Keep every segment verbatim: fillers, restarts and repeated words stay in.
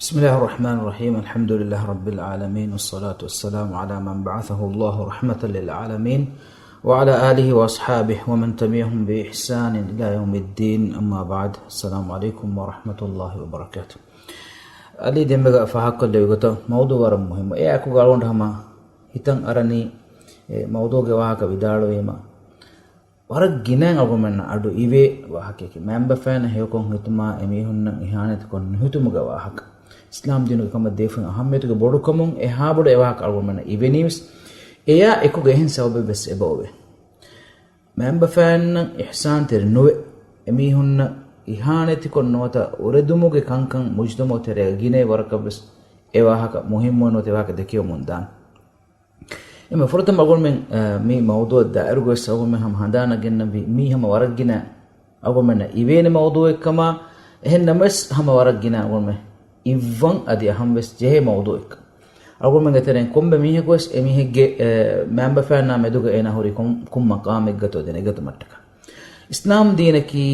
بسم الله الرحمن الرحيم. الحمد لله رب العالمين، والصلاة والسلام على من بعثه الله رحمة للعالمين، وعلى آله وأصحابه ومن تبعهم بإحسان إلى يوم الدين. أما بعد. السلام عليكم ورحمة الله وبركاته. އަލީ ދެންމެގަ ފާހަގަކޮށްލެވި ގޮތަށް މައުޟޫ ވަރަށް މުހިއްމު. އެއާއެކު އަޅުގަނޑު ހަމަ ހިތަށް އަރަނީ އެ މައުޟޫގެ ވާހަކަ ވިދާޅުވީމަ، ވަރަށް ގިނައިން އަޅުގަނޑުމެންނަށް އަޑު އިވޭ ވާހަކައެކޭ. މައިންބަފައިންނަށް ހެޔޮކޮށް ހިތުމާ އެމީހުންނަށް އިހާނެތިކޮށް ނުހިތުމުގެ ވާހަކަ. އިސްލާމް ދީނުގެ ކަމަށް ދީފައި އަހައްމިޔަތުގެ ބޮޑުކަމުން އެހާ ބޮޑު އެ ވާހަކަ އަޅުގަނޑުމެންނަށް އިވެނީވެސް، އެޔާ އެކުގަ އެހެން ސަބަބެއް ވެސް އެބައޮވޭ. މައިންބަފައިންނަށް އިޙްސާންތެރި ނުވެ، އެމީހުންނަށް އިހާނެތިކޮށް ނުވަތަ އުރެދުމުގެ ކަންކަން މުޖްތަމަޢު ތެރޭގަ ގިނައިން ވަރަކަށް ވެސް އެ ވާހަކަ މުހިއްމުވެ ނުވަތަ އެ ވާހަކަ ދެކެވެމުން ދާން. އެމެ ފުރަތަމަ އަޅުގަނޑުމެން، އަ، މި މައުޟޫއަށް ދާއިރުގަވެސް އަޅުގަނޑުމެން ހަމަ ހަނދާނަށް ގެންނަންވީ، މީ ހަމަ ވަރަށް ގިނަ އަޅުގަނޑުމެންނަށް އިވޭނެ މައުޟޫއެއްކަމާ، އެހެން ނަމަވެސް ހަމަ ވަރަށް ގިނަ އަޅުގަނޑުމެން އިއްވަން އަދި އަހަންވެސް ޖެހޭ މައުޟޫއެއްކަން. އަޅުގަނޑުމެންގެ ތެރެއިން ކޮންމެ މީހަކުވެސް އެމީހެއްގެ، އެ، މައިންބަފައިންނާ މެދުގަ އޭނާ ހުރީ ކޮން، ކޮން މަޤާމެއްގަތޯ ދެނެގަތުމަށްޓަކާ. އިސްލާމް ދީނަކީ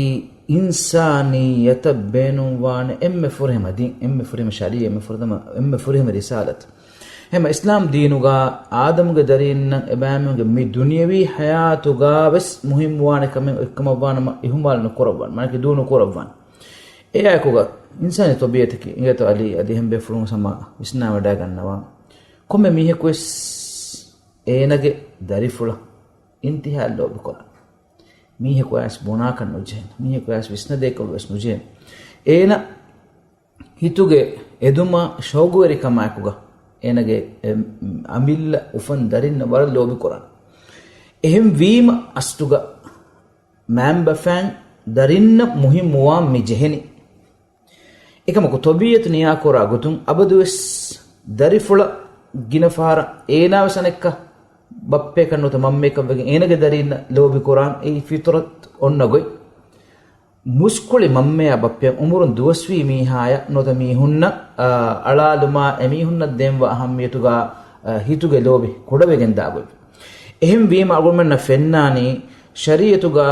އިންސާނިއްޔަތަށް ބޭނުންވާނެ އެންމެ ފުރިހަމަ ދީން، އެންމެ ފުރިހަމަ ޝަރީޢަތް، އެންމެ ފުރިހަމަ، އެންމެ ފުރިހަމަ ރިސާލަތު. އެހެންމަ އިސްލާމް ދީނުގަ އާދަމުގެ ދަރީންނަށް އެބައިމީހުންގެ މި ދުނިޔަވީ ޙަޔާތުގަ ވެސް މުހިއްމުވާނެ ކަމެއް އޮތްކަމަށްވާނަމަ އިހުމާލު ނުކުރައްވާނެ، މާނައަކީ ދޫ ނުކުރައްވާނެ. އެއާއެކުގަ އިންސާނީ ތަބީޢަތަކީ އިނގޭތޯ އަލީ އަދި އެހެން ބޭފުޅުން ހަމަ ވިސްނާވަޑައިގަންނަވާ، ކޮންމެ މީހަކުވެސް އޭނަގެ ދަރިފުޅަށް އިންތިހާއަށް ލޯބިކުރާނެ. މީހަކު އަޔަސް ބުނާކަށް ނުޖެހޭނެ. މީހަކު އަޔަސް ވިސްނަދޭކަށް ވެސް ނުޖެހޭނެ. އޭނަ ހިތުގެ އެދުމާ ޝައުގުވެރިކަމާއެކުގަ އޭނަގެ އެ، އަމިއްލަ އުފަން ދަރިންނަށް ވަރަށް ލޯބިކުރާނެ. އެހެންވީމަ އަސްލުގަ މައިންބަފައިން ދަރިންނަށް މުހިއްމުވާން މި ޖެހެނީ. އެކަމަކު ތަބީޢަތު ނިޔާކުރާ ގޮތުން އަބަދުވެސް ދަރިފުޅަށް ގިނަ ފަހަރަށް އޭނާވެސް އަނެއްކާ ބައްޕައެއްކަން ނުވަތަ މަންމައެއްކަން ވެގެން އޭނަގެ ދަރީންނަށް ލޯބިކުރާން އެއީ ފިޠުރަތު އޮންނަ ގޮތް. މުސްކުޅި މަންމަޔާ ބައްޕަޔަށް އުމުރުން ދުވަސްވީ މީހާޔަށް ނުވަތަ މީހުންނަށް، އާ، އަޅާލުމާ އެމީހުންނަށް ދޭންވާ އަހައްމިޔަތުގަ، އާ، ހިތުގެ ލޯބި ކުޑަވެގެން ދާ ގޮތް. އެހެންވީމަ އަޅުގަނޑުމެންނަށް ފެންނާނީ ޝަރީޢަތުގަ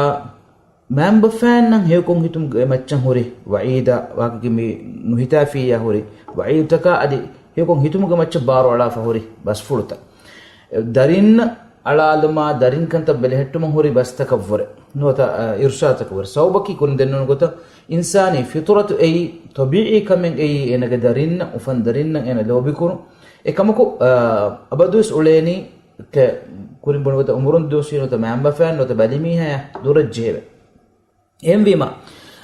މައިންބަފައިންނަށް ހެޔޮކޮށް ހިތުމުގެ މައްޗަށް ހުރި ވަޢީދާ ވާހަކަކީ މި ނުހިތާފިއްޔާ ހުރި ވަޢީދުތަކާ އަދި ހެޔޮކޮށް ހިތުމުގެ މައްޗަށް ބާރު އަޅާފަ ހުރި ބަސްފުޅުތައް. ދަރިންނަށް އަޅާލުމާ ދަރިން ކަންތައް ބެލެހެއްޓުމަށް ހުރި ބަސްތަކަށްވުރެ ނުވަތަ، އަ، އިރުޝާދުތަކަށްވުރެ. ސަބަބަކީ ކުރިން ދެންނެވުނު ގޮތަށް އިންސާނީ ފިޠުރަތު އެއީ، ތަބީޢީ ކަމެއް އެއީ އޭނަގެ ދަރިންނަށް، އުފަން ދަރިންނަށް އޭނަ ލޯބިކުރުން. އެކަމަކު، އަ، އަބަދުވެސް އުޅޭނީ ކެ-، ކުރިން ބުނި ގޮތަށް އުމުރުން ދުވަސްވީ ނުވަތަ މައިންބަފައިން ނުވަތަ ބަލިމީހާޔާ ދުރަށް ޖެހެވެ. އެހެންވީމަ،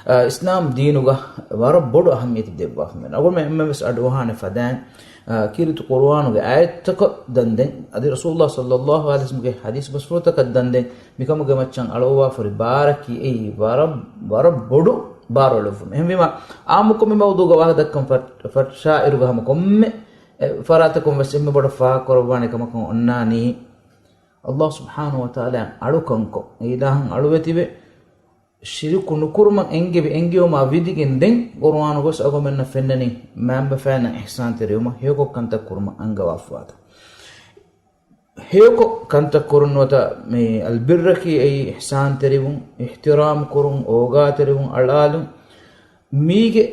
އަ، އިސްލާމް ދީނުގަ ވަރަށް ބޮޑު އަހައްމިޔަތެއް ދެއްވާފަ މެން. އަޅުގަނޑުމެން އެންމެންވެސް އަޑުއަހާނެ ފަދައިން، އަ، ކީރިތި ޤުރުއާނުގެ އާޔަތްތަކަށް ދަންދެން، އަދި ރަސޫލުﷲ ޞައްލައްލާހު ޢަލައިހި ވަސައްލަމްގެ ޙަދީޘް ބަސްފުޅުތަކަށް ދަންދެން، މިކަމުގެ މައްޗަށް އަޅުއްވާފަ ހުރި ބާރަކީ އެއީ ވަރަށް، ވަރަށް ބޮޑު ބާރު އެޅުއްވުމެއް. އެހެންވީމަ، އާއްމުކޮށް މި މައުޟޫގަ ވާހަކަ ދައްކަން ފަ-، ފަށާއިރުގަ ހަމަ ކޮންމެ، އެ، ފަރާތަކުން ވެސް އެންމެ ބޮޑަށް ފާހަގަކުރައްވާނެ ކަމަކަށް އޮންނާނީ، ﷲ ސުބްޙާނަހޫ ވަތަޢާލާ އަޅުކަންކޮށް، އެ އިލާހަށް އަޅުވެތިވެ، ޝިރުކު ނުކުރުމަށް އެންގެވި އެންގެވުމާ ވިދިގެން ދެން ޤުރުއާނުގަސް އަޅުގަނޑުމެންނަށް ފެންނަނީ މައިންބަފައިންނަށް އިޙްސާންތެރިވުމަށް ހެޔޮކޮށް ކަންތައް ކުރުމަށް އަންގަވާފަވާތަން. ހެޔޮކޮށް ކަންތައް ކުރުން ނުވަތަ މި އަލްބިއްރަކީ އެއީ އިޙްސާންތެރިވުން، އިޙްތިރާމް ކުރުން، އޯގާތެރިވުން، އަޅާލުން. މީގެ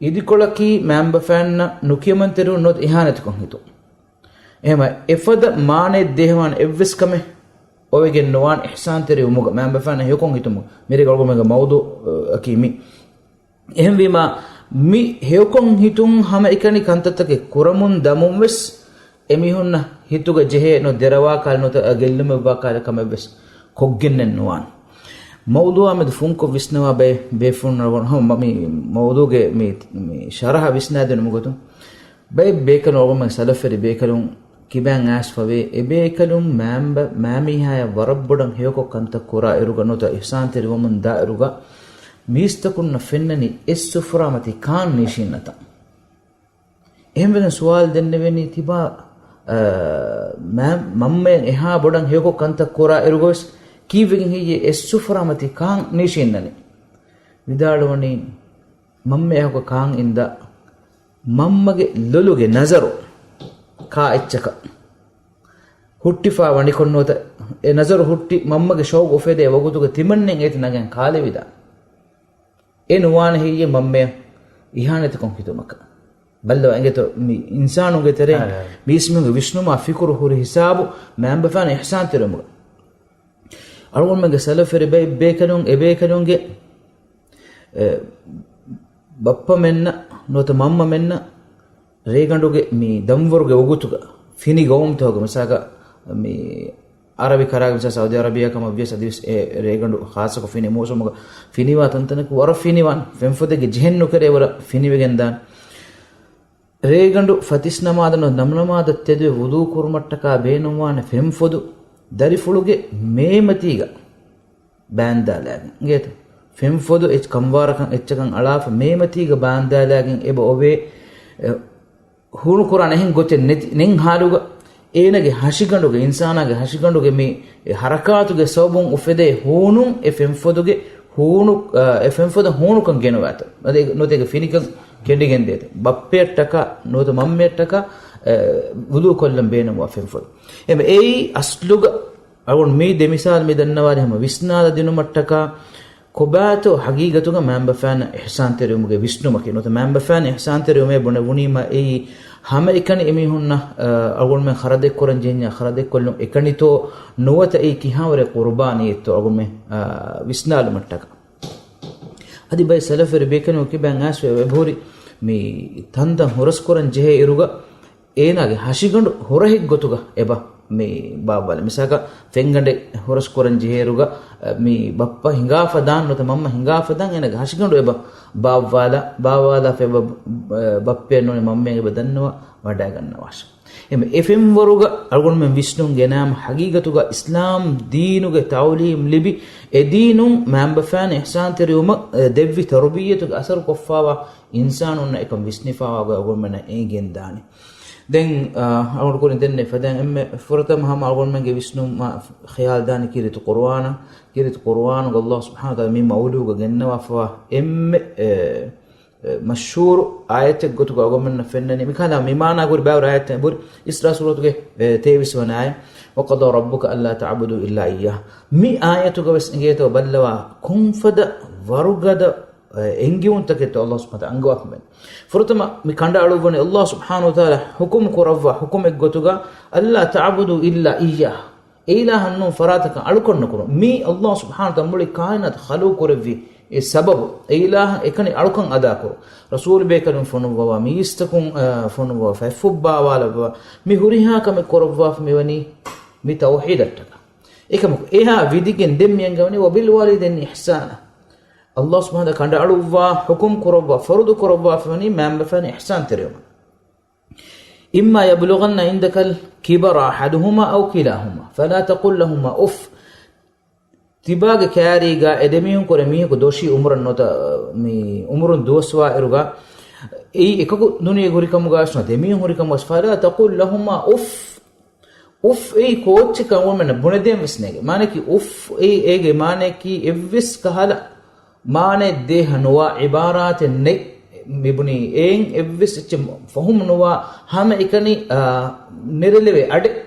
އިދިކޮޅަކީ މައިންބަފައިންނަށް ނުކިޔަމަންތެރިވުން ނުވަތަ އިހާނެތިކޮށް ހިތުން. އެހެމަ އެފަދަ މާނައެއް ދޭހަވާނެ އެއްވެސް ކަމެއް އޮވެގެން ނުވާނެ އިޙްސާންތެރިވުމުގަ، މައިންބަފައިންނަށް ހެޔޮކޮށް ހިތުމުގަ. މިރޭގަ އަޅުގަނޑުމެންގެ މައުޟޫއަކީ މި. އެހެންވީމާ، މި ހެޔޮކޮށް ހިތުން ހަމައެކަނި ކަންތައްތަކެއް ކުރަމުން ދަމުން ވެސް، އެމީހުންނަށް ހިތުގަ ޖެހޭ ނު ދެރަވާ ކާލެއް ނުވަތަ ގެއްލުމެއްވާ ކާލެއް ކަމެއް ވެސް ކޮށްގެންނެއް ނުވާނެ. މައުޟޫއާ މެދު ފުންކޮށް ވިސްނަވާ ބައެއް ބޭފުޅުން އަޅުގަނޑު ހަމަ މި މައުޟޫގެ މި، މި ޝަރަޙަ ވިސްނާދިނުމުގެ ގޮތުން، ބައެއް ބޭކަލުން އަޅުގަނޑުމެން ސަލަފްވެރި ބޭކަލުން ކިބައިން އައިސްފަވޭ، އެބޭކަލުން މައިންބަ-، މައިމީހާޔަށް ވަރަށް ބޮޑަށް ހެޔޮކޮށް ކަންތައް ކުރާ އިރުގަ ނުވަތަ އިޙްސާންތެރިވަމުން ދާ އިރުގަ މީސްތަކުންނަށް ފެންނަނީ އެއް ސުފުރާމަތީ ކާން ނީށީންނަތަން. އެހެންވެގެން ސުވާލު ދެންނެވެނީ ތިބާ، އަ، މަ-، މަންމައަށް އެހާ ބޮޑަށް ހެޔޮކޮށް ކަންތައް ކުރާ އިރުގަވެސް ކީއްވެގެން ހެއްޔޭ އެއް ސުފުރާމަތީ ކާން ނީށީންނަނީ؟ ވިދާޅުވަނީ، މަންމައަކު ކާން އިންދާ، މަންމަގެ ލޮލުގެ ނަޒަރު ކާ އެއްޗަކަށް ހުއްޓިފާ ވަނިކޮށް ނުވަތަ އެ ނަޒަރު ހުއްޓި މަންމަގެ ޝައުގު އުފެދޭ ވަގުތުގަ ތިމަންނެން އޭތި ނަގަން ކާލެވިދާނެ. އެ ނުވާނެ ހެއްޔޭ މަންމައަށް އިހާނެތިކޮށް ހިތުމަކަށް. ބައްލަވާ އިނގޭތޯ މި އިންސާނުންގެ ތެރެއިން އާ، އާ. މީސްމީހުންގެ ވިސްނުމާ ފިކުރު ހުރި ހިސާބު މައިންބަފައިން އިޙްސާންތެރިވުމުގަ. އަޅުގަނޑުމެންގެ ސަލަފުވެރި ބޭ-، ބޭކަލުން، އެ ބޭކަލުންގެ، އެ، ބައްޕަމެންނަށް ނުވަތަ މަންމަމެންނަށް ރޭގަނޑުގެ މި ދަންވަރުގެ ވަގުތުގަ ފިނި ގައުމުތަކުގަ މިސާލަކަށް މި އަރަބި ކަރާގެ މިސާލަކަށް ސައުދީ އަރަބިއާ ކަމަށް ވިޔަސް އަދިވެސް އެ ރޭގަނޑު ޚާއްޞަކޮށް ފިނި މޫސުމުގަ ފިނިވާ ތަންތަނަކު ވަރަށް ފިނިވާން ފެންފޮދެއްގެ ޖެހެން ނުކެރޭ ވަރަށް ފިނިވެގެން ދާން. ރޭގަނޑު ފަތިސް ނަމާދަށް ނަމަ ނަމާދަށް ތެދުވެ ވުޟޫ ކުރުމަށްޓަކާ ބޭނުންވާނެ ފެންފޮދު ދަރިފުޅުގެ މޭމަތީގަ ބާންދާލާގެން އިނގޭތޯ. ފެންފޮދު އެއްޗެއް ކަންވާރަކަށް އެއްޗަކަށް އަޅާފަ މޭމަތީގަ ބާންދާލާގެން އެބަ އޮވޭ، އެ، ހޫނުކުރާނެ އެހެން ގޮތެއް ނެތި، ނެތް ހާލުގަ އޭނަގެ ހަށިގަނޑުގެ، އިންސާނާގެ ހަށިގަނޑުގެ މި ހަރަކާތުގެ ސަބަބުން އުފެދޭ ހޫނުން އެ ފެންފޮދުގެ ހޫނު، އަ، އެ ފެންފޮދަށް ހޫނުކަން ގެނުވާތޯ. އަދި ނުވަތަ އޭގެ ފިނިކަން ކެނޑިގެން ދޭތޯ. ބައްޕަޔަށްޓަކާ ނުވަތަ މަންމަޔަށްޓަކާ، އެ، ވުޟޫ ކޮށްލަން ބޭނުންވާ ފެންފޮދު. އެމެ އެއީ އަސްލުގަ އަޅުގަނޑު މި ދެ މިސާލު މި ދަންނަވާލި ހަމަ ވިސްނާލަ ދިނުމަށްޓަކާ ކޮބާތޯ ހަގީގަތުގަ މައިންބަފައިންނަށް އިޙްސާންތެރިވުމުގެ ވިސްނުމަކީ ނުވަތަ މައިންބަފައިން އިޙްސާންތެރިވުމޭ ބުނެވުނީމަ އެއީ ހަމައެކަނި އެމީހުންނަށް، އަ، އަޅުގަނޑުމެން ޚަރަދެއްކުރަން ޖެހެންޏާ ޚަރަދެއްކޮށްލުން އެކަނިތޯ ނުވަތަ އެއީ ކިހާވަރެއް ޤުރުބާނީއެއްތޯ އަޅުގަނޑުމެން، އަ، ވިސްނާލުމަށްޓަކާ. އަދި ބައެއް ސަލަފުވެރި ބޭކަލުން ކިބައިން އައިސް އެބަހުރި މި ތަންތަން ހުރަސްކުރަން ޖެހޭ އިރުގަ އޭނާގެ ހަށިގަނޑު ހުރަހެއްގޮތުގަ އެބަ މި ބާއްވާލަ. މިސާލަކަށް ފެންގަނޑެއް ހުރަސްކުރަން ޖެހޭއިރުގަ، އަ، މި ބައްޕަ ހިނގާފަ ދާން ނުވަތަ މަންމަ ހިނގާފަ ދާން އޭނާގެ ހަށިގަނޑު އެބަ ބާއްވާލަ، ބާއްވާލާފަ އެބަ، އަ، ބައްޕައެއް ނޫނީ މަންމައެއް އެބަ ދަންނަވާ ވަޑައިގަންނަވާށެ. އެމެ އެ ފެންވަރުގަ އަޅުގަނޑުމެން ވިސްނުން ގެނައިމަ ހަގީގަތުގަ އިސްލާމް ދީނުގެ ތަޢުލީމް ލިބި، އެ ދީނުން މައިންބަފައިން އިޙްސާންތެރިވުމަށް، އަ، ދެއްވި ތަރުބިއްޔަތުގެ އަސަރު ކޮށްފާވާ އިންސާނުންނަށް އެކަން ވިސްނިފާވާ ގޮތް އަޅުގަނޑުމެންނަށް އެނގިގެން ދާނެ. ދެން، އަ، އަޅުގަނޑު ކުރިން ދެންނެވި ފަދައިން އެންމެ ފުރަތަމަ ހަމަ އަޅުގަނޑުމެންގެ ވިސްނުމަށް ޚިޔާލު ދާނީ ކީރިތި ޤުރުއާނަށް، ކީރިތި ޤުރުއާނުގަ ﷲ ސުބްޙާނަހޫ ވަތަޢާލާ މި މައުޟޫގަ ގެންނަވާފަވާ އެންމެ، އެ، އެ، މަޝްހޫރު އާޔަތެއް ގޮތުގަ އަޅުގަނޑުމެންނަށް ފެންނަނީ. މިކަހަލަ މި މާނާ ކުރި ބައިވަރު އާޔަތެއް ބުރި އިސްރާ ސޫރަތުގެ، އެ، ތޭވީސް ވަނަ އާޔަތް. وَقَضَىٰ رَبُّكَ أَلَّا تَعْبُدُوا إِلَّا إِيَّاهُ. މި އާޔަތުގަ ވެސް އެނގޭތޯ ބައްލަވާ ކޮންފަދަ ވަރުގަދަ އެ، އެންގިވުންތަކެއްތޯ ﷲ ސުބްޙާނަހޫ ވަތަޢާލާ އަންގަވާފަ މެން. ފުރަތަމަ މި ކަނޑައަޅުއްވަނީ ﷲ ސުބްޙާނަހޫ ވަތަޢާލާ ޙުކުމް ކުރައްވާ ޙުކުމެއްގޮތުގަ، أَلَّا تَعْبُدُوا إِلَّا إِيَّاهُ، އެއިލާހަށް ނޫން ފަރާތަކަށް އަޅުކަން ނުކުރުން. މީ ﷲ ސުބްޙާނަހޫ ވަތަޢާލާ މުޅި ކާއިނާތު ޚަލްޤު ކުރެއްވި އެ ސަބަބު، އެއިލާހަށް އެކަނި އަޅުކަން އަދާކުރުން. ރަސޫލު ބޭކަލުން ފޮނުއްވަވާ، މީސްތަކުން، އަ، ފޮނުއްވަވާ، ފަތްފުށް ބާވާލައްވާ، މި ހުރިހާ ކަމެއް ކުރައްވާފަ މިވަނީ މި ތައުޙީދަށްޓަކާ. އެކަމަކު އެހާ ވިދިގެން ދެން މި އަންގަވަނީ وَبِالْوَالِدَيْنِ إِحْسَانًا. ﷲ ސުބްޙާނަހޫ ވަތަޢާލާ ކަނޑައަޅުއްވާ، ޙުކުމް ކުރައްވާ، ފަރުޟު ކުރައްވާފަވަނީ މައިންބަފައިން އިޙްސާންތެރިވުމަށް. إِمَّا يَبْلُغَنَّ عِندَكَ الْكِبَرَ أَحَدُهُمَا أَوْ كِلَاهُمَا فَلَا تَقُل لَّهُمَا أُفٍّ. ތިބާގެ ކައިރީގަ އެ ދެމީހުން ކުރެ މީހަކު ދޮށީ އުމުރަށް ނުވަތަ، މި އުމުރުން ދުވަސްވާ އިރުގަ، އެއީ އެކަކު ދުނިޔޭގަ ހުރި ކަމުގަ ވެސް ނުވަތަ ދެމީހުން ހުރި ކަމުގަ ވެސް، فَلَا تَقُل لَّهُمَا أُفٍّ. އުފް އެއީ ކޯއްޗެއް ކަމަށް އަޅުގަނޑުމެންނަށް ބުނެދޭން ވެސް ނޭނގެ. މާނައަކީ އުފް އެއީ އޭގެ މާނައަކީ އެއްވެސް ކަހަލަ މާނައެއް ދޭހަ ނުވާ ޢިބާރާތެއް ނެތް. މިބުނީ އެއިން އެއްވެސް އެއްޗެއް ފަހުމު ނުވާ ހަމައެކަނި، އާ، ނެރެލެވޭ އަޑެއް،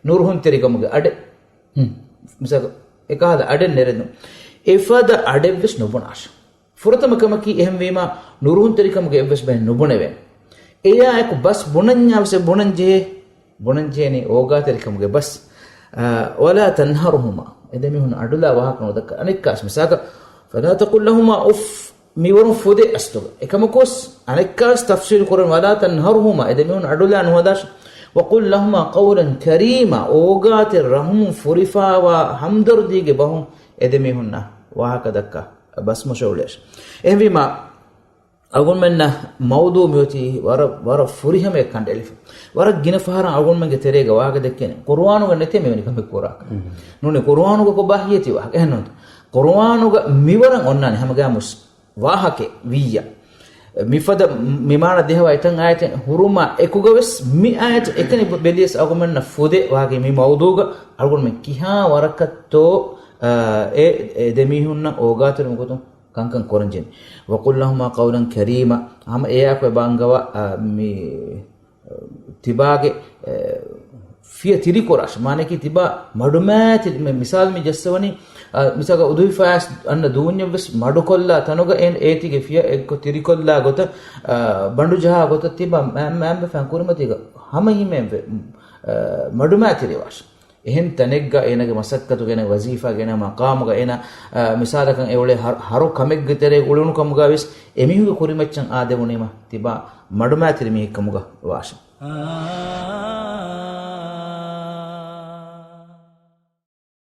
ނުރުހުންތެރިކަމުގެ އަޑެއް. ހުން. މިސާލަކަށް އެކަހަލަ އަޑެއް ނެރެނު. އެފަދަ އަޑެއްވެސް ނުބުނާށެ. ފުރަތަމަ ކަމަކީ އެހެންވީމާ، ނުރުހުންތެރިކަމުގެ އެއްވެސް ބައެއް ނުބުނެވޭނެ. އެއާއެކު ބަސް ބުނަންޏާ ވެސް އެ ބުނަން ޖެހޭ، ބުނަން ޖެހޭނީ އޯގާތެރިކަމުގެ ބަސް. އާ، وَلَا تَنْهَرْهُمَا. އެ ދެމީހުން އަޑުލާ ވާހަކަ ނުދައްކާ. އަނެއްކާސް މިސާލަކަށް، فَلَا تَقُل لَّهُمَا أُفٍّ. މިވަރުން ފުދޭ އަސްލުގަ. އެކަމަކުވެސް އަނެއްކާސް ތަފްސީލު ކުރަން، وَلَا تَنْهَرْهُمَا. އެ ދެމީހުން އަޑުލާ ނުހަދާށެ. وَقُل لَّهُمَا قَوْلًا كَرِيمًا. އޯގާތެރި ރަޙުމުން ފުރިފާވާ ހަމްދަރުދީގެ ބަހުން އެ ދެމީހުންނަށް ވާހަކަ ދައްކާ. ބަސް މޮށެއް އުޅޭށެ. އެހެންވީމާ، އަޅުގަނޑުމެންނަށް މައުޟޫޢު މިއޮތީ ވަރަށް، ވަރަށް ފުރިހަމައަށް ކަނޑައެޅިފަ. ވަރަށް ގިނަ ފަހަރަށް އަޅުގަނޑުމެންގެ ތެރޭގަ ވާހަކަ ދެއްކޭނެ. ޤުރުއާނުގަ ނެތޭ މިވެނި ކަމެއް ކުރާކަށް. ނޫނީ ޤުރުއާނުގަ ކޮބާ ހިޔޭތީ ވާހަކަ؟ އެހެންނޫންތަ؟ ޤުރުއާނުގަ މިވަރަށް އޮންނާނެ ހަމަގައިމުވެސް ވާހަކައެއް ވިއްޔަ. މިފަދަ މި މާނަ ދޭހަވާ އެތައް އާޔަތެއް ހުރުމާ އެކުގަ ވެސް މި އާޔަތު އެކަނި ބެލިޔަސް އަޅުގަނޑުމެންނަށް ފުދޭ ވާހަކަ މި މައުޟޫޢުގަ އަޅުގަނޑުމެން ކިހާ ވަރަކަށްތޯ، އާ، އެ، އެ ދެމީހުންނަށް އޯގާތެރިވުމުގެ ގޮތުން ކަންކަން ކުރަން ޖެހެނީ. وَقُل لَّهُمَا قَوْلًا كَرِيمًا. ހަމަ އެއާއެކު އެބަ އަންގަވާ، އާ، މި، އާ، ތިބާގެ، އާ، ފިޔަ ތިރިކުރާށި. މާނައަކީ ތިބާ މަޑުމައިތިރި، މި-، މިސާލު މި ޖައްސަވަނީ، އަ، މިސާލަކަށް އުދުހިފާސް އަންނަ ދޫންޏަށްވެސް މަޑުކޮށްލާ ތަނުގަ އޭން އޭތީގެ ފިޔަ އެއްކޮށް ތިރިކޮށްލާ ގޮތަށް، އަ، ބަނޑު ޖަހާ ގޮތަށް ތިބާ މަ-، މައިންބަފައިން ކުރިމަތީގަ ހަމަ ހިމޭންވެ، އަ، މަޑުމައިތިރިވާށި. އެހެން ތަނެއްގަ އޭނަގެ މަސައްކަތުގަ އޭނަ ވަޒީފާގަ އޭނަ މަޤާމުގަ އޭނަ، އަ، މިސާލަކަށް އެ އުޅޭ ހަ-، ހަރު ކަމެއްގެ ތެރޭގަ އުޅުނު ކަމުގަ ވެސް އެމީހުންގެ ކުރިމައްޗަށް އާދެވުނީމަ ތިބާ މަޑުމައިތިރި މީހެއްކަމުގަ ވާށި.